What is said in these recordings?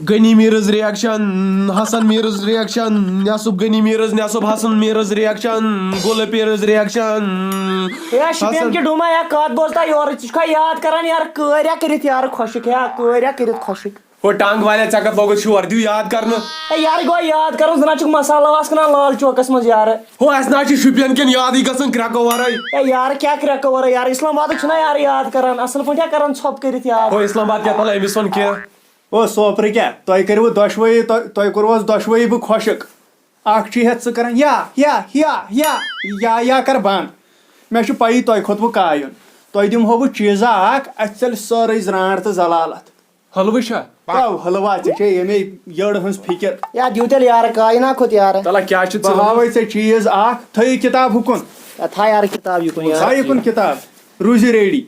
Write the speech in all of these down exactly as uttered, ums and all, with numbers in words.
غنی میٖرٕز reaction, Hassan میٖرٕز reaction, نصب غنی میٖرٕز، نصب Hassan میٖرٕز reaction, گُلہٕ پیٖرٕز ریاکشن۔ ہے شُپین حسن۔ کہِ ڈوما، یا کتھ بوزتا یورٕ؟ ژٕ چھُکھا یاد کران یارٕ کٲریا کٔرِتھ یارٕ خۄشک؟ یا کٲریا کٔرِتھ خۄشک؟ ہو ٹانگ والے، ژےٚ کتھ لوگُتھ شور؟ دِیِو یاد کرنہٕ۔ ہے یارٕ گوٚو یاد کرُن، زن چھُکھ مسالہٕ واس کٕنان لال چوکس منٛز یارٕ۔ ہو اسہِ نہ حظ چھِ شُپین کٮ۪ن یادٕے گژھان کرٛٮ۪کو ورٲے۔ ہے یارٕ کیٛاہ کرٛٮ۪کو ورٲے یارٕ؟ اسلام آبادٕکۍ چھِنہ یارٕ یاد کران، اصل پٲٹھۍ کران ژھۄپہٕ کٔرِتھ یاد۔ ہو اسلام آباد کیٛاہ تلہٕ أمِس ووٚن کینٛہہ؟ او سوپرٕ کیٛاہ؟ تۄہہِ کٔرِوٕ دۄشوَے، تۄ-، تۄہہِ کوٚروٕ حظ دۄشوَے بہٕ خۄشک۔ اکھ چھُے ہٮ۪تھ ژٕ کران یا، یا، یا، یا، یا، یا کر بنٛد۔ مےٚ چھُ پَیی تۄہہِ کھوٚتوٕ کایُن۔ تۄہہِ دِمہو بہٕ چیٖزا اکھ، اَتھ ژَلہِ سٲرٕے زرٛانٛٹھ تہٕ زلالت۔ حلوٕ چھا؟ تو حلوا، ژےٚ چھے ییٚمے یٔڑ ہٕنٛز فِکر۔ یا دِیِو تیٚلہِ یارٕ کایہِ نا کھوٚت یارٕ۔ تَلہ کیٛاہ چھُ ژٕ بہٕ ہاوَے ژےٚ چیٖز اکھ، تھٲیِو کِتاب ہُکُن۔ یا تھاو یارٕ کِتاب یُکُن یارٕ۔ تھاو یُکُن کِتاب، روٗزِو ریڈی۔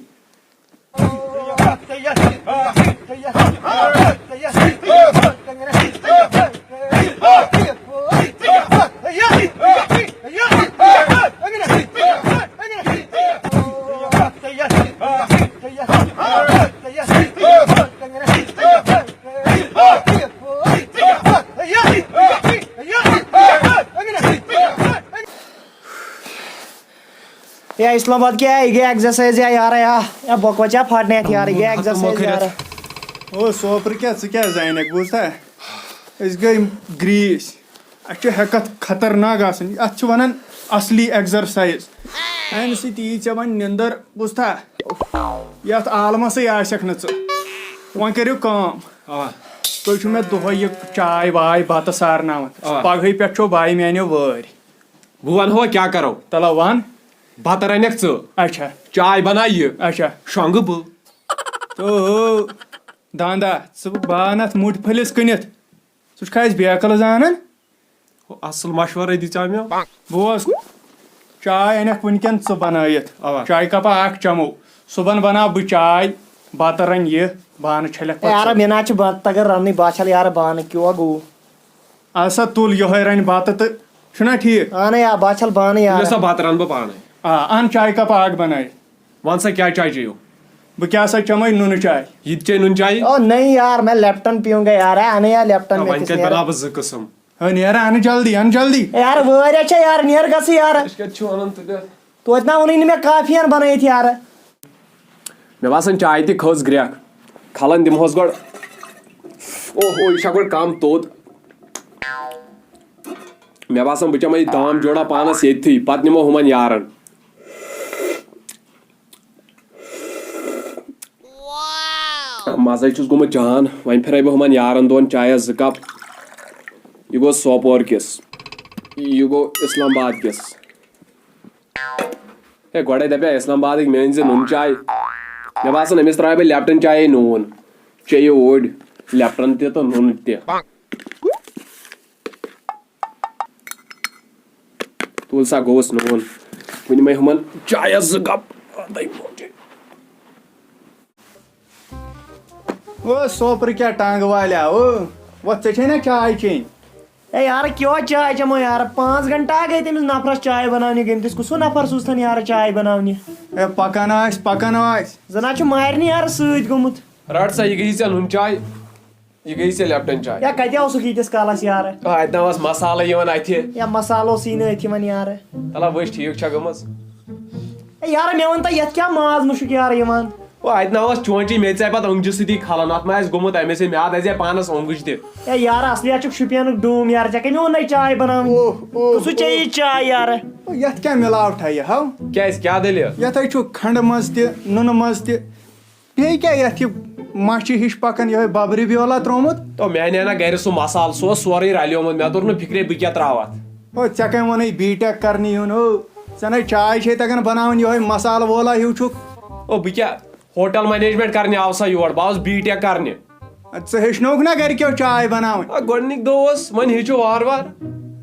یا اسلام آباد کیا، یہِ گٔے exercise یا یارٕ، یا، یا بۄکہٕ وَچہِ یا پھاٹنہِ اَتھِ یارٕ، یہِ گٔے ہتہٕ exercise مۄکھرِتھ۔ یارٕ۔ او سوپرٕ کیٛاہ، ژٕ کیٛاہ زینکھ، بوٗزتھا؟ أسۍ گٔے گرٛیٖسۍ۔ اَسہِ چھِ ہٮ۪کَتھ خطرناک آسان۔ اَتھ چھِ وَنان اَصلی exercise۔ اَمہِ سۭتۍ یی ژےٚ وۄنۍ نِندٕر، بوٗزتھا؟ یَتھ عالمَسٕے آسٮ۪کھ نہٕ ژٕ۔ وۄنۍ کٔرِو کٲم۔ آ۔ تُہۍ چھِو مےٚ دۄہَے یہِ چاے واے بَتہٕ سارناوان۔ آ۔ پَگہٕے پٮ۪ٹھ چھو بایہِ میٛانیو وٲرۍ۔ بہٕ وَنہو کیٛاہ کَرو۔ تَلہ وَن۔ بَتہٕ رَنَکھ ژٕ۔ اچھا۔ چاے بَناو یہِ۔ اچھا۔ شۄنٛگہٕ بہٕ۔ تو داندا، ژٕ بان اَتھ مُٹھۍ پھٔلِس کٕنِتھ۔ ژٕ چھُکھا اَسہِ بیکٕل زانان؟ ہو، اَصٕل مَشوَرَے دِژیٛاو مےٚ۔ بوز، چاے اَنَکھ وٕنکٮ۪ن ژٕ بَنٲیِتھ۔ اَوا۔ چایہِ کَپا اَکھ چَمو۔ صُبحن بَناو بہٕ چاے، بَتہٕ رَنہِ یہِ، بانہٕ چھَلَکھ پَتہٕ یارٕ، ژٕ۔ مےٚ نہ چھِ بَتہٕ تَگان رَننٕے، بہٕ ہا چھَلہٕ یارٕ بانہٕ، کیٛاہ گوٚو؟ اَدٕ سا تُل، یِہوٚے رَنہِ بَتہٕ تہٕ، چھُنہ ٹھیٖک؟ اَہَن یا، بہٕ ہا چھَلہٕ بانہٕ تُلِو یارٕ۔ سا بَتہٕ رَنہٕ بہٕ پانَے۔ آ، اَن چایہِ کَپا اَکھ بَنٲیِتھ۔ وَن سا کیٛاہ چاے چیٚیِو؟ بہٕ کیٛاہ سا چَمَے نُنہٕ چاے۔ یہِ تہِ چیٚیہِ نُنہٕ چاے؟ او نہیں یار، میں لیپٹن پیوں گا یار، اَنہٕ یا لیپٹن نہ، مےٚ وۄنۍ کِس کَتہِ نیرٕ۔ بَناو بہٕ زٕ قٕسٕم؟ ہے نیر اَنہٕ جلدی، اَنہٕ جلدی۔ یار وٲرۍ چھا یار، نیر گژھٕ یار۔ أسۍ کَتہِ چھِو اَنان تُلِتھ؟ توتہِ نہ ووٚنُے نہٕ مےٚ کافی ہن بَنٲیِتھ یار۔ مےٚ باسان چاے تہِ کھٔژ گرٛٮ۪کھ۔ کھلن دِمہوس گۄڈٕ۔ اوہ، اوہ، یہِ چھا گۄڈٕ کم توٚت۔ مےٚ باسان بہٕ چمہٕ یہِ دام جوڑا پانس ییٚتھی، پتہٕ نِمو ہُمن یارن۔ مزے چھُس گوٚمُت جان، وۄنۍ پھرے بہٕ ہُمن یارن دۄن چایس زٕ کپ۔ یہِ گوٚو سوپور کِس، یہِ گوٚو اسلام آباد کِس۔ ہے، گۄڈَے دَپے اسلام آبادٕکۍ مےٚ أنۍ زِ نُن چاے۔ مےٚ باسان، أمِس ترٛاوٕ بہٕ لیپٹن چایے نوٗن۔ چیٚیہِ اوٗرۍ لیپٹن تہِ تہٕ نُن تہِ۔ تُل سا، گوٚوُس نوٗن۔ وٕنہِ مَے ہُمَن چایَس زٕ کپ۔ او سوپرٕ کیٛاہ ٹانٛگہٕ والیا، او، وۄتھ، ژےٚ چھے نا چاے چیٚنۍ؟ اے یارٕ، کیٛاہ چاے چٮ۪مو یارٕ؟ پانٛژھ گھنٹہٕ گٔے تٔمِس نفرس چاے بناونہِ گٔمتِس۔ کُس ہیوٗ نفر سوٗزتھن یارٕ چاے بناونہِ؟ اے، پکان آسہِ، پکان آسہِ۔ زن حظ چھُ مارنہِ یارٕ سۭتۍ گوٚمُت۔ رٹ سا، یہِ گٔیی ژےٚ نُن چاے، یہِ گٔیی ژےٚ لیپٹن چاے۔ یا کتہِ اوسُکھ ییٖتِس کالس یارٕ؟ آ، اتہِ نہ اوس مسالہٕ یِوان اتھِ۔ یا مسالہٕ اوسُے نہٕ اتھِ یِوان یارٕ۔ تلہ وٕچھ، ٹھیٖک چھا گٔمٕژ؟ اے یارٕ، مےٚ وَن تہٕ، یَتھ کیٛاہ ماز مُشُک یارٕ یِوان؟ او، اَتہِ نہ اوس چونچی، مےٚ ژےٚ پَتہٕ اوٚنٛگجہِ سۭتی کھلان، اَتھ ما آسہِ گوٚمُت اَمے سۭتۍ، مےٚ آد اَسہِ پانَس اوٚنٛگٕج تہِ۔ اے یارٕ، اَصلی اَتھ چھُکھ شُپینُک ڈوٗم یارٕ، ژےٚ کَمہِ اوٚن اَتہِ چاے بَناونہِ؟ اوہ، اوہ، ژٕ چھُ چے اوہ۔ یہِ چاے یارٕ؟ او، یَتھ کیٛاہ مِلاوٹھا یہِ، ہاو؟ کیٛازِ، کیٛاہ دٔلیٖل؟ یَتھ حظ چھُ کھنٛڈٕ منٛز تہِ، نُنہٕ منٛز تہِ۔ بیٚیہِ کیٛاہ یَتھ یہِ مَچھِ ہِش پَکان یِہوٚے بَبرِ بیولا ترٛوومُت؟ تو مےٚ اَنے نا گَرِ سُہ مصالہٕ، سُہ اوس سورُے رَلیومُت، مےٚ توٚر نہٕ فِکرے بہٕ کیٛاہ ترٛاوٕ اَتھ۔ او، ژےٚ کَمہِ ووٚنُے بی ٹیک کَرنہِ یُن؟ او، ژےٚ نَے چاے چھے تَگان بَناوٕنۍ، یِہوٚے مصالہٕ وولا ہیوٗ چھُکھ۔ او، بہٕ کیٛاہ ہوٹل مینیجمنٹ کَرنہِ آوسا یور، بہٕ آوُس بی ٹیک کَرنہِ۔ اَدٕ ژٕ ہیٚچھنووُکھ نا گَرِکیو چاے بَناوٕنۍ؟ آ، گۄڈٕنِکۍ دۄہ اوس، وۄنۍ ہیٚچھِو وارٕ وارٕ۔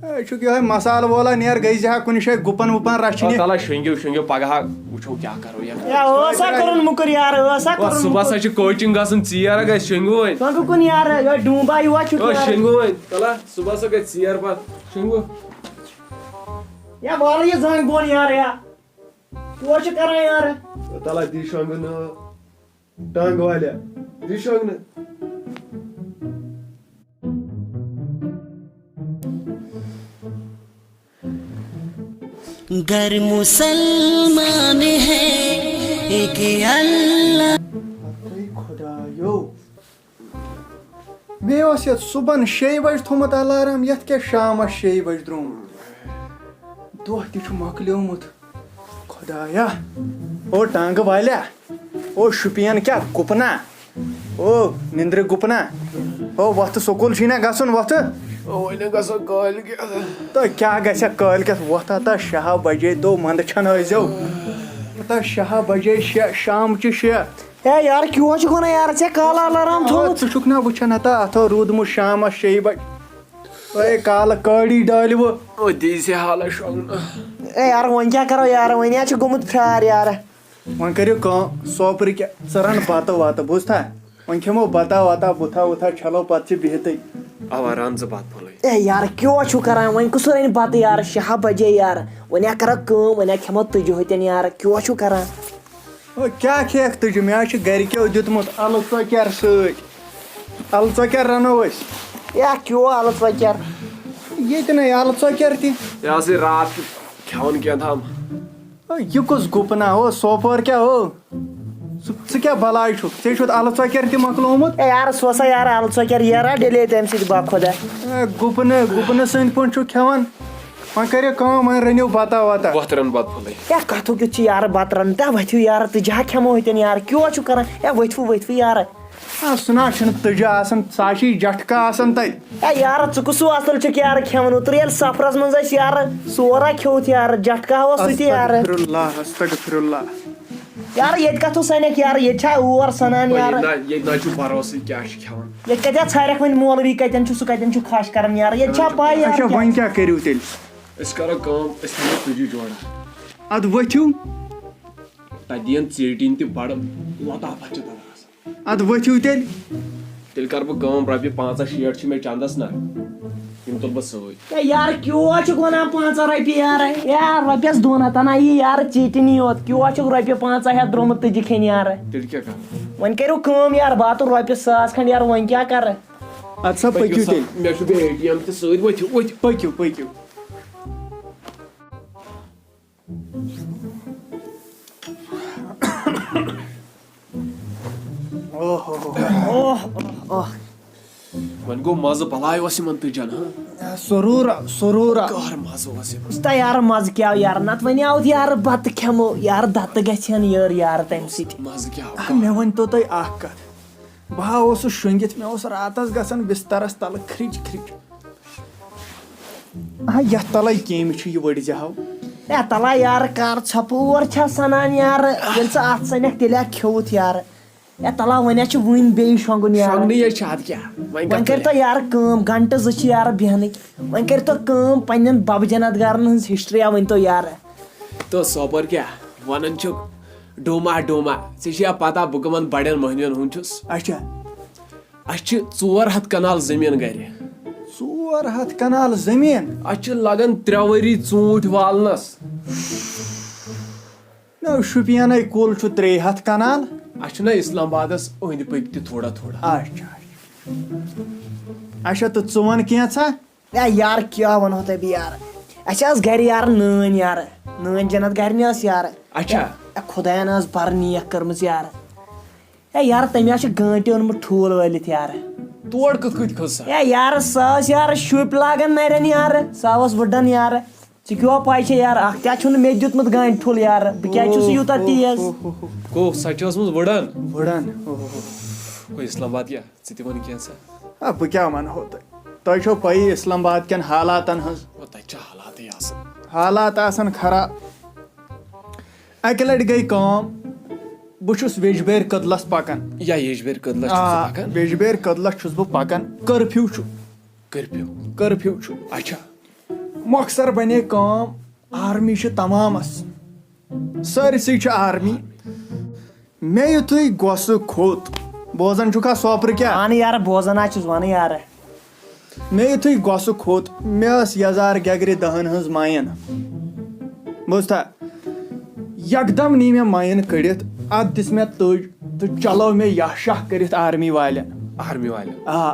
اے، چھُکھ یِہوٚے مصالہٕ وولا، نیر گٔے زِ ہا کُنہِ جایہِ گُپَن وُپَن رَچھنہِ۔ آ، تَلہ شۄنٛگِو، شۄنٛگِو، پَگاہ وٕچھو کیٛاہ کَرو یَتھ۔ یا، ٲس ہا کوٚرُن مُکُر یارٕ، ٲس ہا آ، کوٚرُن صُبحَس مُکُر۔ ہا چھِ کوچِنٛگ گژھُن، ژیر ہا گژھِ، شۄنٛگِو وۄنۍ۔ شۄنٛگُو کُن یارٕ، یِہوٚے ڈوٗنٛبا ہیوٗ ہا چھُکھ آ، یارٕ۔ شۄنٛگِو وۄنۍ، تَلہ صُبحَس ہا گژھِ ژیر پَتہٕ، شۄنٛگِو۔ یا، والہٕ یہِ زنٛگ بۄن یارٕ، یا۔ تور چھِ کران یارٕ۔ تَلہ دی شۄنٛگُن، ٹنٛگ والیا، دی شۄنٛگنہٕ۔ گر مسلمان ہے ایک اللہ۔ اے خۄدایو، مےٚ اوس یَتھ صُبحن شیٚیہِ بجہِ تھوٚومُت الارام، یَتھ کیٛاہ شامس شیٚیہِ بجہِ درٛومُت؟ دۄہ تہِ چھُ مۄکلیومُت۔ خۄدایا، او ٹانٛگہٕ والیا، او شُپین کیٛاہ گُپنا؟ او، نِندرِ گُپنا۔ او، وۄتھٕ، سکوٗل چھُے نا گژھُن، وۄتھٕ۔ وۄنۍ گژھو کٲلۍ کٮ۪تھ۔ تہٕ کیٛاہ گژھِ کٲلۍ کٮ۪تھ؟ وۄتھ ہا تہٕ شےٚ ہا بجے تو منٛدٕ چھَنہٕ ٲسۍزیو۔ تہٕ شےٚ ہا بجے شےٚ، شامچہِ شےٚ۔ ہے یار، کیٛاہ چھُکھ وَنان یار؟ ژےٚ کالہٕ الارام آ، تھوٚومُت؟ ژٕ چھُکھ نا وٕچھان، ہتا اَتھ ہو روٗدمُت شامَس شیٚیہِ بجہِ۔ اے، کالہٕ کٲڑی ڈٲلۍ وٕ۔ او، دی ژےٚ حالہ شۄنٛگنہٕ۔ اے یار، وۄنۍ کیٛاہ کَرو یار؟ وۄنۍ ہا چھُ گوٚمُت پھرٛار یار۔ وۄنۍ کٔرِو کٲم، سوپرٕ کیٛاہ، ژٕ رَن بَتہٕ وَتہٕ، بوٗزتھا؟ وۄنۍ کھٮ۪مو بَتا وَتا، بُتھا وُتھا چھَلو، پَتہٕ چھِ بِہتٕے۔ اَوا، رَن ژٕ بَتہٕ پھوٚلٕے۔ اے یار، کیٛاہ چھُو کَران وۄنۍ؟ کُس رَنہِ بَتہٕ یار؟ شےٚ ہا بَجے یار، وۄنۍ ہا کَرو کٲم، وۄنۍ ہا کھٮ۪مو تُجہِ ہوٚتٮ۪ن یار، کیٛاہ چھُو کَران؟ او، کیٛاہ کھیٚکھ تُجہِ؟ مےٚ ہا چھِ گَرِکیو دیُتمُت اَلہٕ ژۄکیر سۭتۍ۔ اَلہٕ ژۄکیر رَنو أسۍ۔ یا کیٛاہ اَلہٕ ژۄکیر؟ ییٚتہِ نَے اَلہٕ ژۄکیر تہِ۔ یہِ ہسا راتھ کیُتھ کھٮ۪وان کینٛہہ تام۔ او، یہِ کُس گُپنا ہو، سوپور کیٛاہ ہو؟ ژٕ، ژٕ کیٛاہ بلاے چھُکھ؟ ژےٚ چھُتھ اَلہٕ ژۄکیر تہِ مۄکلومُت؟ اے یار، سُہ ہسا یار اَلہٕ ژۄکیر ییرا ڈیلے تَمہِ سۭتۍ با خۄدا۔ اے، گُپنہٕ، گُپنہٕ سٕنٛدۍ پٲٹھۍ چھُکھ کھٮ۪وان۔ وۄنۍ کٔرِو کٲم، وۄنۍ رٔنِو بَتا وَتا۔ وۄتھ رَن بَتہٕ پھوٚلٕے۔ اے، کَتھُک یُتھ چھُ یارٕ بَتہٕ رَنُن؟ تہ ؤتھِو یارٕ، تُجہِ ہا کھٮ۪مو ہوٚتٮ۪ن یارٕ۔ کیٛاہ چھُو کَران؟ اے، ؤتھِو، ؤتھِو یارٕ۔ آ، سُہ نہ چھُنہٕ تُجہِ آسان، سُہ ہا چھِ جٹکا آسان تَتہِ۔ اے یارٕ، ژٕ کُس ہیوٗ اَصٕل چھُکھ یارٕ کھٮ۪وان؟ اوترٕ ییٚلہِ سفرَس منٛز ٲسۍ یارٕ، سورا کھیوٚوُتھ یارٕ، جٹکا اوس سُہ تہِ یارٕ۔ استغفر اللہ، استغفر اللہ۔ یارٕ، ییٚتہِ کَتھ اوس سَنٮ۪کھ یارٕ؟ ییٚتہِ چھا اور سَنان وۄنۍ یارٕ؟ ییٚتہِ نہ، ییٚتہِ نہ چھُ بھروسٕے کیٛاہ چھُ کھٮ۪وان۔ ییٚتہِ کَتہِ چھا ژھارٮ۪کھ وۄنۍ مولوی کَتٮ۪ن چھُ، سُہ کَتٮ۪ن چھُ کھَش کَران یارٕ؟ ییٚتہِ چھا پَے یارٕ اچھا، کیٛاہ؟ وۄنۍ کیٛاہ کٔرِو تیٚلہِ؟ أسۍ کَرو کٲم، أسۍ تھاوو تُجہِ جوڑا۔ اَدٕ ؤتھِو۔ تَتہِ دِیَن ژیٹِنۍ تہِ بَڑٕ لطافت چھِ تَتھ آسان۔ اَدٕ ؤتھِو تیٚلہِ۔ تیٚلہِ کَرٕ بہٕ کٲم، رۄپیہِ پنٛژاہ شیٹھ چھِ مےٚ چَندَس نہ، یِم تُلہٕ بہٕ سۭتۍ۔ ہے یارٕ، کیٛاہ چھُکھ وَنان پنٛژاہ رۄپیہِ یارٕ؟ یارٕ، رۄپیَس دۄن ہَتَن ہا یی یارٕ ژیٹِنی یوت۔ کیٛاہ چھُکھ رۄپیہِ پنٛژاہ ہٮ۪تھ درٛامُت تُجہِ کھیٚنہِ یارٕ؟ تیٚلہِ کیٛاہ کَرٕ؟ وۄنۍ کٔرِو کٲم یارٕ، بہٕ ہا تُلہٕ رۄپیہِ ساس کھنٛڈ یارٕ، وۄنۍ کیٛاہ کَرٕ؟ اَدٕ سا پٔکِو پٔکِو سا، تیٚلہِ۔ مےٚ چھُ بیٚیہِ اے ٹی ایم تہِ سۭتۍ، ؤتھِو، ؤتھِو۔ پٔکِو، پٔکِو۔ اوہ، اوہ، اوہ۔ وۄنۍ گوٚو مَزٕ، بَلاے اوس یِمَن تُجَن، ہاں؟ سرورا، سرورا۔ کار مَزٕ اوس یِمَن۔ تہ یارٕ، مَزٕ کیٛاہ آو یارٕ؟ نَتہٕ وَنیٛاو یارٕ بَتہٕ کھٮ۪مو، یارٕ دَتہٕ گژھِ ہَن یٲر یارٕ تَمہِ سۭتۍ۔ مَزٕ کیٛاہ آو؟ آ، مےٚ ؤنۍ تو تُہۍ اَکھ کَتھ۔ بہٕ ہا اوسُس شۄنٛگِتھ، مےٚ اوس راتَس گژھان بِستَرَس تَلہٕ کھرِچ کھرِچ۔ آ، یَتھ تَلَے کیٚمۍ چھُ یہِ ؤڑۍ زِ ہاو۔ اے تَلا یارٕ، کَر ژھۄپہٕ، اور چھا سَنان یارٕ؟ ییٚلہِ ژٕ اَتھ سَنَکھ، تیٚلہِ ہا کھیوٚوُتھ یارٕ۔ اے تَلا، وۄنۍ ہا چھُ وٕنۍ بیٚیہِ شۄنٛگُن یارٕ۔ شۄنٛگنٕے یٲتۍ چھِ، اَدٕ کیٛاہ؟ وۄنۍ وۄنۍ کَتھ کٔرۍ تو کَرِ؟ یارٕ کٲم، گھنٹہٕ زٕ چھِ یارٕ بیٚہنٕکۍ۔ وۄنۍ کٔرۍ تو کٲم، پنٛنٮ۪ن بَبہٕ جنت گارَن ہٕنٛز ہِسٹرٛیا ؤنۍ تو یارٕ۔ تو سوپور کیٛاہ وَنان چھُکھ؟ Duma, Duma. ژےٚ چھےٚ یا پَتہ بہٕ کٕمَن بَڑٮ۪ن مٔہنِوٮ۪ن ہُنٛد چھُس؟ اچھا۔ اَسہِ چھِ ژور ہَتھ کَنال زٔمیٖن گَرِ۔ ژور ہَتھ کَنال زٔمیٖن؟ اَسہِ چھِ لَگان ترٛےٚ ؤری ژوٗنٛٹھۍ والنَس۔ نہ، شُپینَے کُل چھُ ترٛےٚ ہَتھ کَنال۔ اَسہِ چھُنہ اِسلام آبادَس أنٛدۍ پٔکۍ تہِ تھوڑا تھوڑا۔ اچھا، اچھا۔ اچھا، تہٕ ژٕ وَن کینٛژھا؟ اے یارٕ، کیٛاہ وَنہو تۄہہِ بہٕ یارٕ؟ اَسہِ ٲس گَرِ یارٕ نٲنۍ یارٕ، نٲنۍ جنت گَرِ نہ ٲس یارٕ۔ اچھا۔ اے خۄدایَن ٲس بَرٕ نیک کٔرمٕژ یارٕ۔ اے یارٕ، تٔمۍ ہا چھُ گٲنٹہِ اوٚنمُت ٹھوٗل وٲلِتھ یارٕ۔ تور کِتھ کٔنۍ کھٔژ سۄ؟ اے یارٕ، سۄ ٲس یارٕ شُپۍ لاگان نَرٮ۪ن یارٕ، سۄ ٲس وُڈَن یارٕ۔ ژےٚ کیٛاہ پَے چھےٚ یارٕ، اَکھ تہِ ہا چھُنہٕ مےٚ دیُتمُت گانٹہِ ٹھوٗل یارٕ، بہٕ کیٛازِ چھُس یوٗتاہ تیز؟ گوٚو، سۄ چھِ ٲسمٕژ وُڈَن؟ وُڈَن۔ اوہ، اوہ، اوہ۔ گوٚو اِسلام آباد کیٛاہ؟ ژٕ تہِ وَن کینٛژھا۔ آ، بہٕ کیٛاہ وَنہو تۄہہِ؟ تۄہہِ چھو پَیی اِسلام آباد کٮ۪ن حالاتَن ہٕنٛز۔ او، تَتہِ چھِ حالاتٕے آسان۔ حالات آسان خراب۔ اَکہِ لَٹہِ گٔے کٲم، بہٕ چھُس ویٚجبیٲرۍ کٔدلَس پَکان۔ یا ییٚجبیٲرۍ کٔدلَس چھُکھ ژٕ آ، پَکان؟ ویٚجبیٲرۍ کٔدلَس چھُس بہٕ پَکان۔ curfew چھُ۔ curfew۔ curfew چھُ۔ اچھا۔ مۄخصر بَنے کٲم، army چھِ تمامَس۔ سٲرسٕے چھِ army۔ مےٚ یُتھُے گۄسہٕ کھوٚت، بوزان چھُکھا سوپرٕ کیٛاہ؟ اَہَن یارٕ، بوزان ہا چھُس، وَنہٕ یارٕ۔ مےٚ یُتھُے گۄسہٕ کھوٚت، مےٚ ٲس یَزار گٮ۪گرِ دَہَن ہٕنٛز مایِن۔ بوٗزتھا؟ یَکدَم نی مےٚ مایِن کٔڑِتھ، اَتھ دِژ مےٚ تٔج تہٕ چلٲو مےٚ یاہ شاہ کٔرِتھ army والٮ۪ن۔ army والٮ۪ن۔ آ۔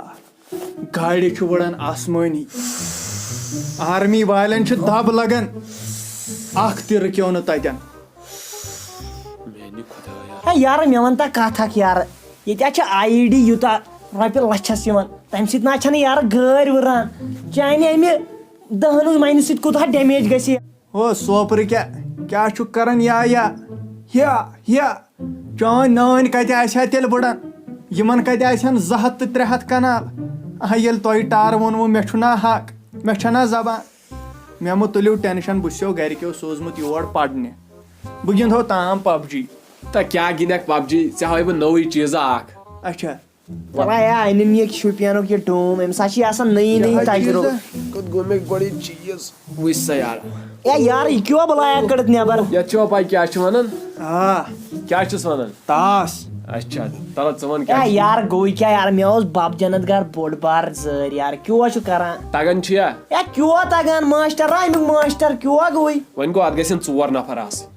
گاڑِ چھُ وُڑان آسمٲنی۔ army والٮ۪ن چھِ دَب لگان۔ اکھ تہِ رُکیو نہٕ تتٮ۪ن۔ میانہِ خدایا۔ ہے یارٕ، مےٚ وَن تا کَتھ اَکھ یارٕ، ییٚتہِ حظ چھِ آی ای ڈی یوٗتاہ رۄپیہِ لَچھَس یِوان، تَمہِ سۭتۍ نہ حظ چھَنہٕ یارٕ گٲرۍ وٕران۔ چانہِ اَمہِ دَہَن ہٕنٛز مَنہِ سۭتۍ کوٗتاہ ڈیمیج گژھِ؟ ہو سوپرٕ کیٛاہ، کیٛاہ چھُکھ کران یا یا؟ ہیا، ہیا، چٲنۍ نٲنۍ کَتہِ آسہِ ہا تیٚلہِ بٕڑَن؟ یِمَن کَتہِ آسہِ ہَن زٕ ہَتھ تہٕ ترٛےٚ ہَتھ کَنال؟ آ، ییٚلہِ تۄہہِ ٹارٕ ووٚنوُ، مےٚ چھُنہ حق، مےٚ چھَنہ زبان؟ مےٚ مہٕ تُلِو ٹٮ۪نشَن، بہٕ چھُسو گَرِکیو سوٗزمُت یور پَرنہِ۔ بہٕ گِنٛدہو تام پب جی۔ تہٕ کیٛاہ گِنٛدکھ پب جی؟ ژےٚ ہٲوٕے بہٕ نٔوٕے چیٖزا اَکھ۔ اچھا۔ وَلا یا أنِم یہِ شُپینُک یہِ ڈوٗم، أمِس ہا چھِ آسان نٔیی نٔیی تجرُبہٕ۔ کوٚت گوٚو مےٚ گۄڈٕ یہِ چیٖز؟ وٕچھ سا یارٕ۔ اے یارٕ، یہِ کیٛاہ بَلایا کٔڑِتھ نٮ۪بر؟ یَتھ چھُوا پَے کیٛاہ چھِ وَنان؟ آ۔ کیٛاہ چھِس وَنان؟ تاس۔ اچھا، تَلہٕ ژٕ وَن کیٛاہ اے چھِ؟ یارٕ، گوٚوُے کیٛاہ یارٕ؟ مےٚ اوس بَب جنت گار بوٚڑ بار زٲرۍ یارٕ، کیٛاہ چھُ کران؟ تَگان چھُ یا؟ اے کیٛاہ تَگان ماشٹر، اَمیُک ماشٹر کیٛاہ گوٚوُے؟ وۄنۍ گوٚو، اَتھ گژھن ژور نفر آسٕنۍ۔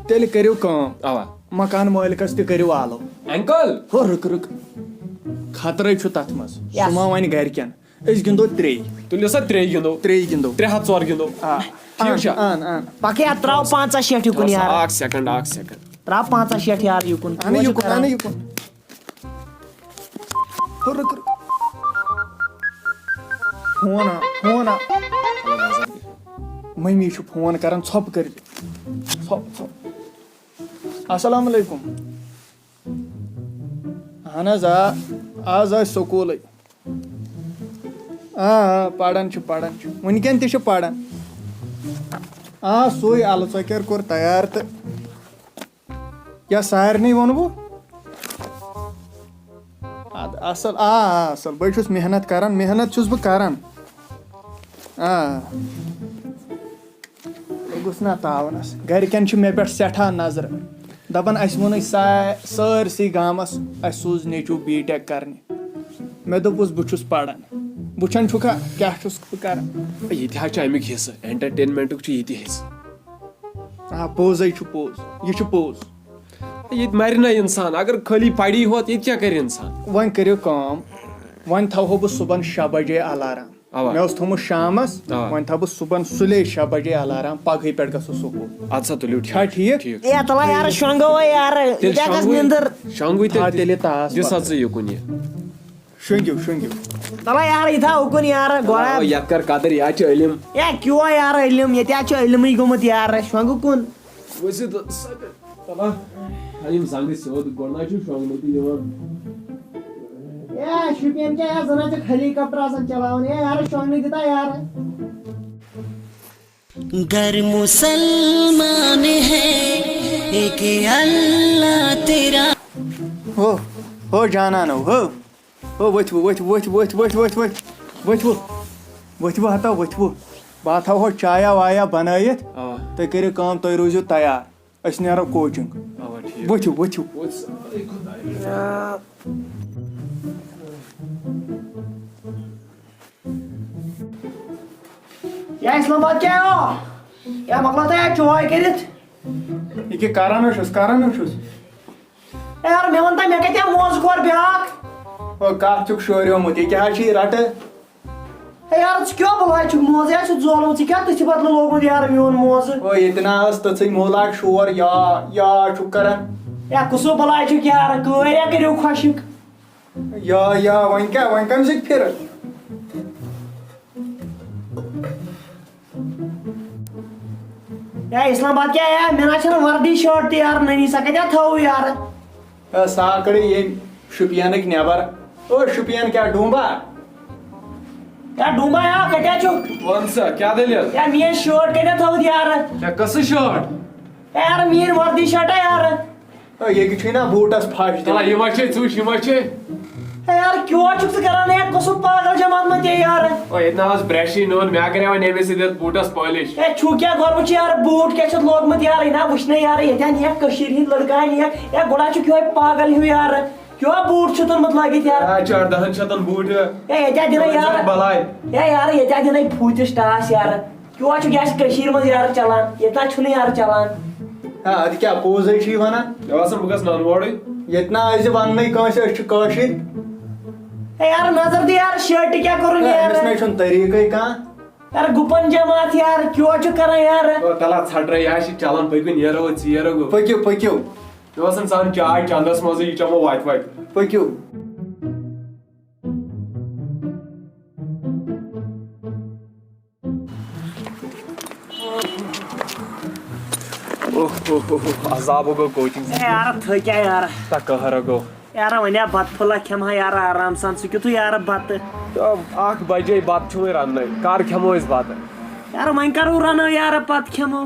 تیٚلہِ کٔرِو کٲم۔ اَوا۔ مکان مٲلکس تہِ کٔرِو آلو۔ انکل۔ ہو، رُک، رُک۔ خطرے چھُ تتھ منٛز۔ یس۔ سُہ ما ونہِ گرِکٮ۪ن۔ أسۍ گِنٛدو ترٛے۔ تُلِو سا ترٛے گِنٛدو۔ ترٛے گِنٛدو۔ ترٛےٚ ہتھ ژور گِنٛدو۔ آ۔ ٹھیٖک چھا؟ ان، ان۔ پکے اتھ ترٛاو پنٛژاہ شیٹھ یُکُن تھوڑا سا یارٕ۔ اکھ سیکنڈ، اکھ سیکنڈ۔ ترٛاو پنٛژاہ شیٹھ یارٕ یُکُن۔ اہن کیٛاہ چھُ یُکُن، کران؟ اہن یُکُن۔ ہو، رُک، رُک۔ فون آ، فون آ۔ مٔمی چھُ فون کران، ژھۄپہٕ کٔرِتھ۔ ژھۄپہٕ، ژھۄپہٕ۔ السلام علیکم۔ اہن حظ، آ، آز ٲسۍ سکوٗلٕے۔ آ، آ، پران چھِ، پران چھِ۔ وٕنکٮ۪ن تہِ چھِ پران۔ آ، سُے الہٕ ژۄکیر کوٚر تیار تہٕ یا سارنٕے ووٚنوُ؟ اَدٕ اَصٕل، آ، آ، اَصٕل۔ بہٕ چھُس محنت کران، محنت چھُس بہٕ کران۔ آ۔ لوٚگُس نا تاونس۔ گرِکٮ۪ن چھِ مےٚ پٮ۪ٹھ سٮ۪ٹھاہ نظرٕ۔ دَپان، اَسہِ ووٚنُے سا-، سٲرسٕے گامس، اَسہِ سوٗز نیٚچوٗ بی ٹیک کرنہِ۔ مےٚ دوٚپُس، بہٕ چھُس پران۔ وٕچھان چھُکھا، کیٛاہ چھُس بہٕ کران؟ ییٚتہِ حظ چھُ اَمیُک حصہٕ، انٹرٹینمنٹُک چھُ ییٚتہِ حصہٕ۔ آ، پوٚزے چھُ پوٚز، یہِ چھُ پوٚز۔ ییٚتہِ مرِ نہ انسان، اگر خٲلی پری ہوت، ییٚتہِ کیٛاہ کرِ انسان؟ وۄنۍ کٔرِو کٲم، وۄنۍ تھاوہو بہٕ صُبحن شےٚ بجے الارام۔ اوا۔ مےٚ اوس تھوٚمُت شامس، اوا۔ وۄنۍ تھاوٕ بہٕ صُبحن سُلے شےٚ بجے الارام، پگہٕے پٮ۪ٹھ گژھو سکوٗل۔ اَدٕ سا تُلِو، ٹھیٖک۔ چھا ٹھیٖک؟ ٹھیٖک۔ اے، تَلہ یارٕ، شۄنٛگو وۄنۍ یارٕ، تیٚلہِ یہِ تہِ گژھِ شۄنٛگوٕے، نِندٕر۔ شۄنٛگوٕے تھاو تیٚلہِ۔ تیٚلہِ تاس دِ سا پَتہٕ۔ ژٕ یُکُن یہِ۔ شۄنٛگِو، شۄنٛگِو۔ تَلہ یارٕ، یہِ تھاو اُکُن یارٕ، گۄڈٕ۔ اوا، یَتھ کر قدر، یہِ حظ چھُ علم۔ اے، کیٛاہ یارٕ علم، ییٚتہِ حظ چھُ علمٕے گوٚمُت یارٕ، شۄنٛگُکُن۔ ؤسِو تہٕ سا-، تَلہ، ہا، یِم زنٛگہٕ سیوٚد، گۄڈٕ نہ چھُ شۄنٛگنہٕ تہِ یِوان۔ اے، شُپین کیٛاہ یارٕ، زَن حظ چھُکھ ہیلی کاپٹر آسان چلاوان، اے یارٕ، شۄنٛگنہٕ دِ تہٕ یارٕ۔ گر مسلمان ہے ایک اللہ تیرا۔ ہو، ہو جانانو، ہو۔ ہو، ؤتھِو، ؤتھِو، ؤتھِو، ؤتھِو، ؤتھِو، ؤتھِو، ؤتھِو، ؤتھِو، ؤتھِو ہتا، ؤتھِو۔ بہٕ ہا تھاوہو چایا وایا بنٲیِتھ۔ اوا۔ تُہۍ کٔرِو کٲم، تُہۍ روٗزِو تیار۔ أسۍ نیرو کوچنگ۔ اوا، ٹھیٖک۔ ؤتھِو، ؤتھِو۔ وۄتھ سا، اے خۄدایا۔ یا اسلام آباد کیا ہو؟ یا مۄکلو تۄہہِ اَتہِ چوے کٔرِتھ؟ یہِ کیٛاہ کران حظ چھُس، کران حظ چھُس۔ یار، مےٚ وَن تہ، مےٚ کَتہِ آو موزٕ کھور بیٛاکھ؟ او، کَتھ چھُکھ شوریومُت؟ یہِ کیٛاہ حظ چھِ یہِ رَٹہٕ؟ ہے یار، ژٕ کیٛاہ بَلاے چھُکھ موزٕ؟ یار، ژٕ زولُن، ژٕ کیٛاہ تٔتھۍ بدلہٕ لوگمُت یار میون موزٕ؟ او، ییٚتہِ نہ ٲس تٔژھٕے مولہٕ اَکھ شور، یا، یا چھُکھ کران۔ یا کُسو بَلاے چھُکھ یار، کٲرۍ یا کٔرِو خۄشِک۔ یا، یا، وۄنۍ کیٛاہ، وۄنۍ کَمہِ سۭتۍ پھِرٕ؟ یا اسلام آباد کیا یار، مےٚ نہ چھنہٕ وردی شٲٹ تہِ یار نٔنی، سۄ کتہِ تھٲوو یار؟ اے، سۄ ہا کٔڑٕے ییٚمۍ شُپینٕکۍ نٮ۪بر۔ او، شُپین کیا ڈوٗمبا؟ یا ڈوٗمبا یا کتہِ چھُ؟ وَن سا، کیٛاہ دٔلیٖل؟ یا میٲنۍ شٲٹ کتہِ تھٲوٕتھ یار؟ یا کۄس شٲٹ؟ یا یار، میٲنۍ وردی شٲٹ ہا یار۔ او، ییٚتہِ چھُے نا بوٗٹس پھش دِوان۔ تَلہ، یہِ ما چھے، ژٕ وٕچھ، یہِ ما چھے۔ ہے یار، کیٛاہ چھُکھ ژٕ کران؟ ہے، کُس ہیوٗ پاگل جماعت ما ژےٚ یار؟ او، ییٚتہِ نہ ٲس برٛشٕے نوٚن، مےٚ کریاو وۄنۍ ییٚمِس سۭتۍ یَتھ بوٗٹس پٲلِش۔ ہے، چھُو کیٛاہ گوٚمُت چھُ یار؟ بوٗٹ کیٛاہ چھُتھ لوگمُت یار؟ یہِ نہ وٕچھنَے یار، ییٚتہِ ہا نِیَکھ کٔشیٖرِ ہِنٛدۍ لٔڑکہٕ ہا نِیَکھ۔ ہے، گۄڈٕ ہا چھُکھ یِہوٚے پاگل ہیوٗ یار۔ کیٛاہ بوٗٹ چھُ توٚرمُت لٲگِتھ یار؟ آ، چھُ اَردَہَن شَتَن بوٗٹ۔ ہے، ییٚتہِ ہا دِنَے یار۔ بَلاے۔ ہے یار، ییٚتہِ ہا دِنَے پھوٗتِس ٹاس یار۔ کیٛاہ چھُ، یہِ آسہِ کٔشیٖرِ منٛز یارٕ چلان، ییٚتہِ نہ چھُنہٕ یارٕ چلان۔ ہا، اَدٕ کیٛاہ پوٚز ہے چھُے وَنان؟ مےٚ باسان بہٕ گژھٕ نَنہٕ وورٕے۔ ییٚتہِ نہ ٲسۍ زِ وَننٕے کٲنٛسہِ، أسۍ چھِ کٲشِرۍ۔ ہے یارٕ، نظر دِ یارٕ، شٲٹہِ کیٛاہ کوٚرُن ہے، أمِس یارٕ؟ نَے چھُنہٕ طریٖقٕے کانٛہہ۔ یار گُپن جماعت یار، کیٛاہ چھُ کران یار؟ او تَلہ ژھٹرے، یہِ حظ چھِ چلان، پٔکِو نیرو أسۍ، یہِ نیرو گوٚو۔ پٔکِو، پٔکِو۔ مےٚ اوس اِنسان چاے چندس منٛزٕے، یہِ چمو وتہِ وتہِ۔ پٔکِو۔ اوہ، اوہ، اوہ، اوہ، عذاب گوٚو coaching ہے یار، تھٔکیا یار۔ تا قہر گوٚو۔ یارا، وۄنۍ ہا بتہٕ پھوٚلہ کھٮ۪مہٕ ہا یارا آرام سان۔ ژٕ کیُتھُے یارا بتہٕ؟ تہٕ اکھ بجے بتہٕ چھُ وۄنۍ رننَے، کر کھٮ۪مو أسۍ بتہٕ؟ یارا، وۄنۍ کرو رنو یارا، پتہٕ کھٮ۪مو۔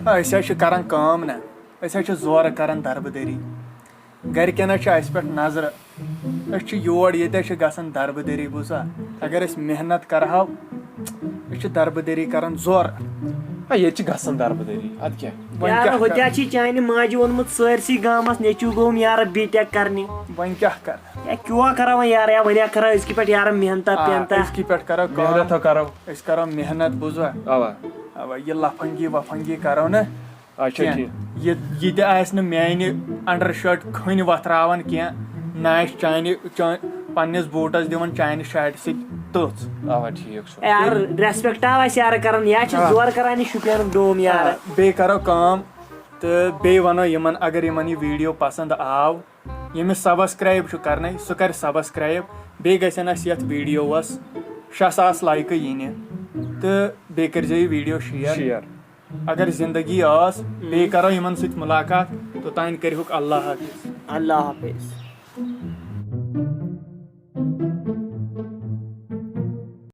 آ، أسۍ حظ چھِ کران کٲم نہ، أسۍ حظ چھِ زورٕ کران دربٕدٔری۔ گرِکٮ۪ن حظ چھِ اَسہِ پٮ۪ٹھ نظرٕ، أسۍ چھِ یور ییٚتہِ حظ چھِ گژھان دربٕدٔری، بوٗزا؟ اگر أسۍ محنت کرہاو، أسۍ چھِ دربٕدٔری کران زورٕ۔ ہا، ییٚتہِ چھِ گژھان دربٕدٔری، اَدٕ کیٛاہ؟ وۄنۍ یارا، کیٛاہ ہُتہِ کرٕ؟ حظ چھِ چانہِ ماجہِ ووٚنمُت سٲرسٕے گامس، نیٚچوٗ گوٚوُم یارا بی ٹیک کرنہِ۔ وۄنۍ کیٛاہ کرٕ؟ یا کیٛاہ کرو وۄنۍ یارا، یا وۄنۍ ہا کرو أزکہِ پٮ۪ٹھ یارا محنتہ آ، پیٚنتہ۔ أزکہِ پٮ۪ٹھ کرو کٲم۔ محنت ہا کرو۔ أسۍ کرو محنت، بوٗزوا؟ اوا۔ اوا، یہِ لفنگی وفنگی کرو نہٕ اچھا، کینٛہہ۔ ٹھیٖک۔ یہِ، یہِ تہِ آسہِ نہٕ میانہِ undershirt کھٔنۍ وۄتھراوان کینٛہہ، نہ آسہِ چانہِ، چا-، پننِس بوٗٹس دِوان چانہِ shirt سۭتۍ تٔژھ۔ اوا، ٹھیٖک چھُ۔ یار، respect آو اَسہِ یارٕ کران، یا چھِ آ۔ زورٕ کران یہِ شُپینُک ڈوم یارٕ۔ آ، بیٚیہِ کرو کٲم تہٕ بیٚیہِ وَنو یِمن، اگر یِمن یہِ video پسنٛد آو، ییٚمِس subscribe چھُ کرنَے، سُہ کرِ subscribe۔ بیٚیہِ گژھن اَسہِ یَتھ videoوَس شےٚ ساس لایکہٕ یِنہِ تہٕ بیٚیہِ کٔرۍزیو یہِ video share۔ Share۔ اگر زندگی ٲس، بیٚیہِ کرو یِمن سۭتۍ مُلاقات۔ توٚتام کٔرِہُکھ اللہ حافظ۔ اللہ حافظ۔